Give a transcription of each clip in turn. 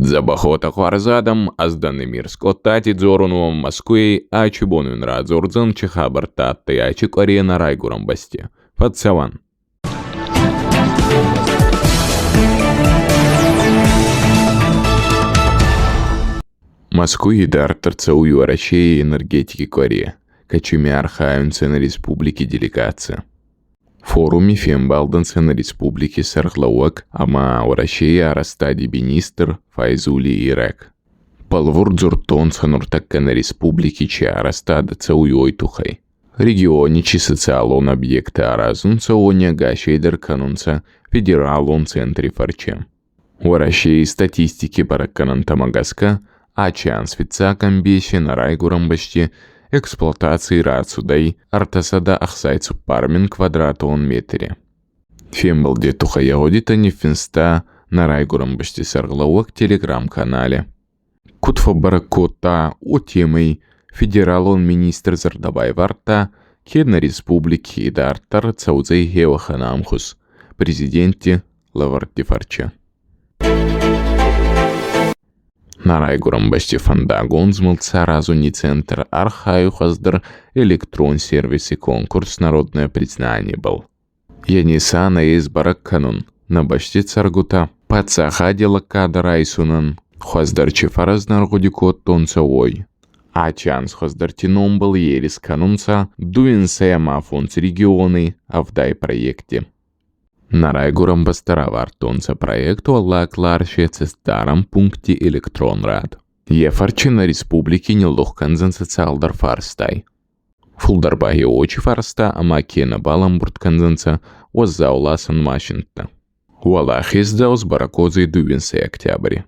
Дзӕбӕх уотӕ хуарз адӕм, ӕз дӕн Эмир Скъодтати, дзорун уӕм Мӕскуйӕй, ачи бон уин радзордзӕн, чи хабӕрттӕ адтӕй ачи къуӕре нӕ райгурӕн бӕсти. Фӕццӕуӕн! Мӕскуй идарддӕр цӕуй Уӕрӕсей энергетики къуӕре, кӕцими архайунцӕ нӕ республики делегаци. Форуми фембалдӕнцӕ нӕ республики Сӕргълӕууӕг ӕма Уӕрӕсей арӕзтади министр Файзули Ирек. Бӕлвурд дзурдтонцӕ нуртӕккӕ нӕ республики чи арӕзтадӕ цӕуй, уой туххӕй. Региони ци социалон объекттӕ аразунцӕ, уони ӕгасейдӕр кӕнунцӕ федералон центри фӕрче. Уӕрӕсей статистики бӕрӕггӕнӕнтӕмӕ гӕсгӕ, ачи анз фиццаг ӕмбеси нӕ райгурӕн бӕсти эксплуатаций рацудӕй 364 000 квадратон метри. Фембӕлди туххӕй ӕ гъудитӕ ниффинста нӕ райгурӕн бӕсти сӕргълӕууӕг телеграм-канали. Куд фӕббӕрӕг кодта, уотемӕй федералон министр зӕрдӕ байвардта, ке нӕ республики идарддӕр цӕудзӕй хеуӕхӕн ӕнхус президентти лӕвӕрдти фӕрче. Нӕ райгурӕн бӕсти фӕндагон змӕлд саразуни центр архайуй хуӕздӕр электрон сервиси конкурс «Народное признание»-бӕл. Е нисан ӕй исбӕрӕг кӕнун, нӕ бӕсти цӕргутӕ паддзахади лӕггадӕ райсунӕн хуӕздӕр чи фӕрӕзнӕ ӕргъуди кодтонцӕ, уой. Ачи анз хуӕздӕрти номбӕл ерис кӕнунцӕ дуинсӕй ӕма фондз регионей 70 проекти. Нӕ райгурӕн бӕстӕ равардтонцӕ проект Уӕллаг Ларси цӕстдарӕн пункти электрон рад. Е фӕрчи нӕ республики ниллух кӕндзӕнцӕ цалдӕр фарстай. Фулдӕр ба гьеуочи фарста ӕма ке нӕбал ӕмбурд кӕндзӕнцӕ уӕззау ласӕн машинттӕ. Уӕлахездзау сбӕрӕг уодзӕй дууинсӕй октябри.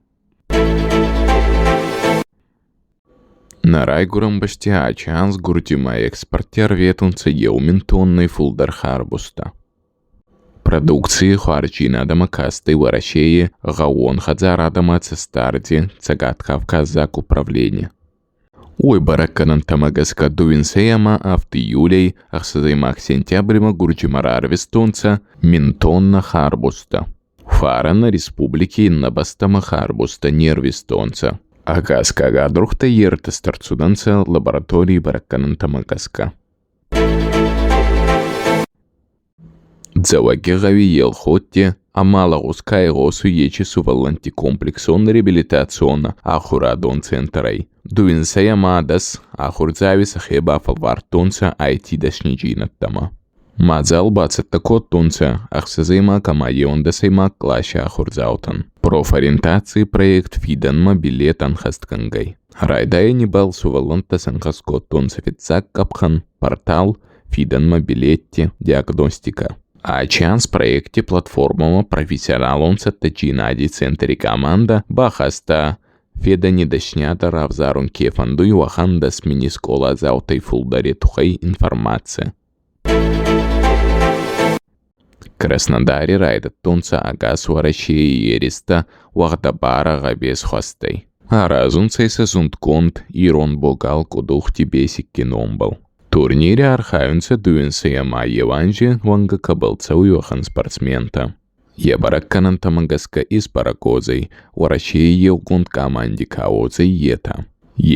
Нӕ райгурӕн бӕсти ачи анз Гурдзимӕ экспортти ӕрветунцӕ 1000 тоннӕй фулдӕр харбузтӕ. Продукций хуарзджийнадӕмӕ кастӕй Уӕрӕсей гъӕууон хӕдзарадӕмӕ цӕстдарди Цӕгат-Кавказаг управлени. Уой бӕрӕггӕнӕнтӕмӕ гӕсгӕ дууинсӕй ӕма авд июлӕй ӕхсӕзӕймаг сентябримӕ Гурдзимӕ рарвистонцӕ 1000 тоннӕ харбузтӕ. Фарӕ нӕ республики иннӕ бӕстӕмӕ харбузтӕ не рвистонцӕ. Ӕгас гагадургътӕ ертӕст ӕрцудӕнцӕ лабораторий бӕрӕггӕнӕнтӕмӕ гӕсгӕ. Дзӕуӕгигъӕуи Елхотти ӕма лӕгъуз ка игъосуй, ечи сувӕллӕнтти комплексон реабилитацион ахурадон центрӕй. Дуинсӕй ӕма дӕс ахурдзауи сӕхе бафӕлвардтонцӕ IT-дӕснидзийнӕдтӕмӕ. Мадзал бацӕттӕ кодтонцӕ ӕхсӕзӕймаг ӕма еуӕндӕсӕймаг къласи ахурдзаутӕн. Профориентаций проект «Фидӕнмӕ билет» ӕнхӕстгӕнгӕй. Райдайӕни бал сувӕллӕнттӕ сӕнхӕст кодтонцӕ фиццаг къӕпхӕн, портал «Фидӕнмӕ билетти диагностикӕ». Ачи анз проекти платформӕмӕ профессионалон цӕттӕдзийнади центри командӕ бахаста федӕни дӕсниадӕ равзарун ке фӕндуй, уӕхӕн 10 000 скъоладзаутӕй фулдӕри туххӕй информаци. Краснодари райдӕдтонцӕ ӕгас Уӕрӕсей еристӕ уӕгъдӕбарӕ гъӕбесхуӕстӕй. Аразунцӕ сӕ зундгонд ирон богал Къудухти Бесикки номбӕл. Турнири архайунцӕ дуинсӕй ӕма еу анзи уӕнгӕ кӕбӕл цӕуй, уӕхӕн спортсментӕ. Е бӕрӕггӕнӕнтӕмӕ гӕсгӕ исбӕрӕг уодзӕй, Уӕрӕсей еугонд команди ка уодзӕй, етӕ.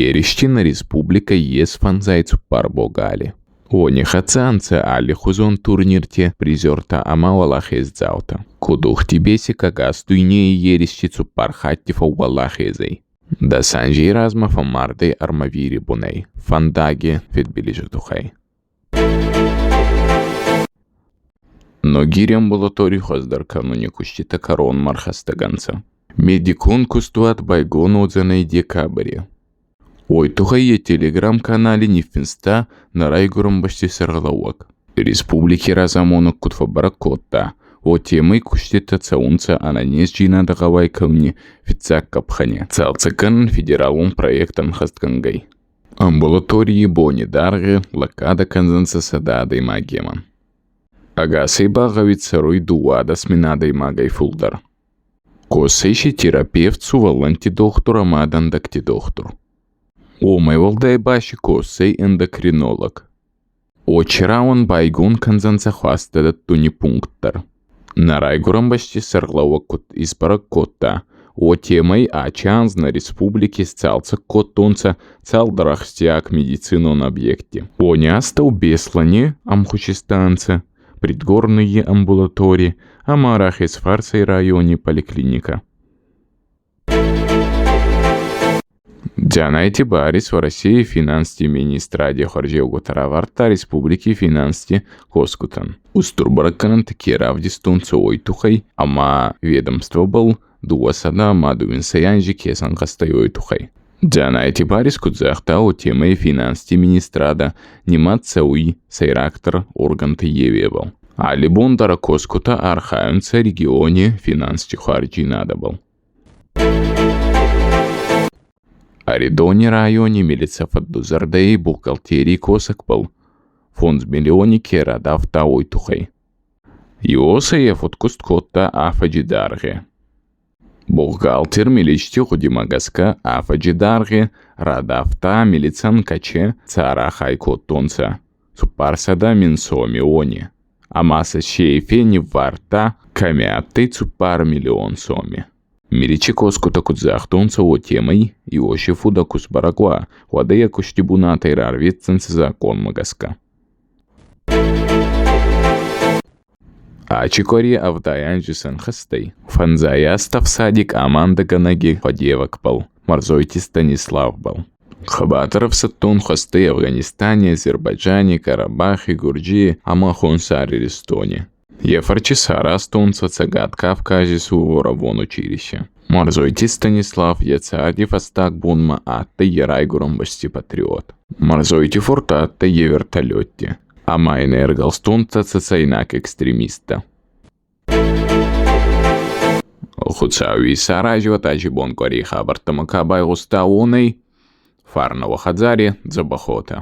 Еристи нӕ республикӕй ес 54 богали. Уони хӕццӕ ӕнцӕ аллихузон турнирти призертӕ ӕма уӕлахездзаутӕ. Кудухти Бесик ӕгас дуйней еристи цуппар хатти фӕууӕлахез ӕй. 10 анзей размӕ фӕммардӕй Армавири бунӕй, фӕндаги фидбилизи туххӕй. Ногири амбулаторий хуӕздӕр кӕнуни куститӕ кӕронмӕ ӕрхӕстӕг ӕнцӕ. Медикон кустуат байгон уодзӕнӕй декабри. Уой туххӕй е телеграм-канали ниффинста нӕ райгурӕн бӕсти сӕргълӕууӕг. Республики разамонӕг куд фӕббӕрӕг кодта, уотемӕй куститӕ цӕунцӕ ӕнӕнездзийнадӕ гъӕуай кӕнуни фиццаг къӕпхӕни цалцӕггӕнӕн федералон проект ӕнхӕстгӕнгӕй. Амбулаторийи бони дӕргъи лӕггадӕ кӕндзӕнцӕ 100 адӕймагемӕн. Ӕгасӕй ба гъӕуи цӕруй 12 000 адӕймагӕй фулдӕр. Косуй си терапевт, сувӕллӕнтти дохтур ӕма дӕндӕгти дохтур. Уомӕй уӕлдай ба си косуй эндокринолог. Очи рауӕн байгон кӕндзӕнцӕ хуастӕ дӕттуни пункт дӕр. Нӕ райгурӕн бӕсти сӕргълӕууӕг куд исбӕрӕг кодта, Уотемӕй аци анз нӕ республики исцалцӕг кодтонцӕ цалдӕр ахсгиаг медицинон объекти. Уони астӕу Беслӕни ӕмхузи станцӕ, Предгорныйи амбулатори ӕма Рахесфарсӕй райони поликлиникӕ. Дзанайти Барис Уӕрӕсей финансти министради хуӕрзеугутӕ равардта республики финансти косгутӕн. Устур бӕрӕггӕнӕнтӕ ке равдистонцӕ, уой туххӕй ӕма ведомствобӕл 230 анзи ке сӕнхӕст ӕй, уой туххӕй. Дзанайти Барис куд загъта, уотемӕй финансти министрадӕ нимад цӕуй сӕйрагдӕр оргӕнтӕй еуебӕл. Алли бон дӕр ӕ косгутӕ архайунцӕ региони финансти хуарздзийнадӕбӕл. Ӕридони райони милицӕ фӕддузӕрдӕй бухгалтерий косӕгбӕл 5 миллиони ке радавта, уой туххӕй. И уосӕ е фудкуст кодта афӕдзи дӕргъи. Бухгалтер миличти гъудимӕ гӕсгӕ афӕдзи дӕргъи радавта милицӕн каче царахай кодтонцӕ 400 000 соми уони, ӕма сӕ сейфи ниввардта, кӕми адтӕй 4 миллион соми. Миличи косгутӕ куд загътонцӕ, уотемӕй Иосиф фудӕ ку сбӕрӕг уа, уӕд ӕй ӕ кусти бунатӕй рарветдзӕнцӕ закъонмӕ гӕсгӕ. Ачи къуӕре 70 анзи сӕнхӕст ӕй Фӕндзай ӕфсади къамандӕгӕнӕги хуӕдйевӕгбӕл Мӕрзойти Станиславбӕл. Хъӕбатӕр ӕфсӕддон хуӕстӕй Афганистани, Азербайджани, Карабахи, Гурджий ӕма Хонсар Иристони. Е фӕрци исаразтонцӕ Цӕгат Кавкази Суворовон училище. Мӕрзойти Станислав е царди фӕстаг бонмӕ адтӕй е райгурӕн бӕсти патриот. Мӕрзойти-фурт адтӕй е вертолетти, ӕма ин ӕргӕлстонцӕ цӕцӕйнаг экстремисттӕ. Хуцауи исарази уӕд аци бон къуӕрей хабӕрттӕмӕ ка байгъуста, уонӕй фарнӕ уӕ хӕдзари, дзӕбӕх уотӕ.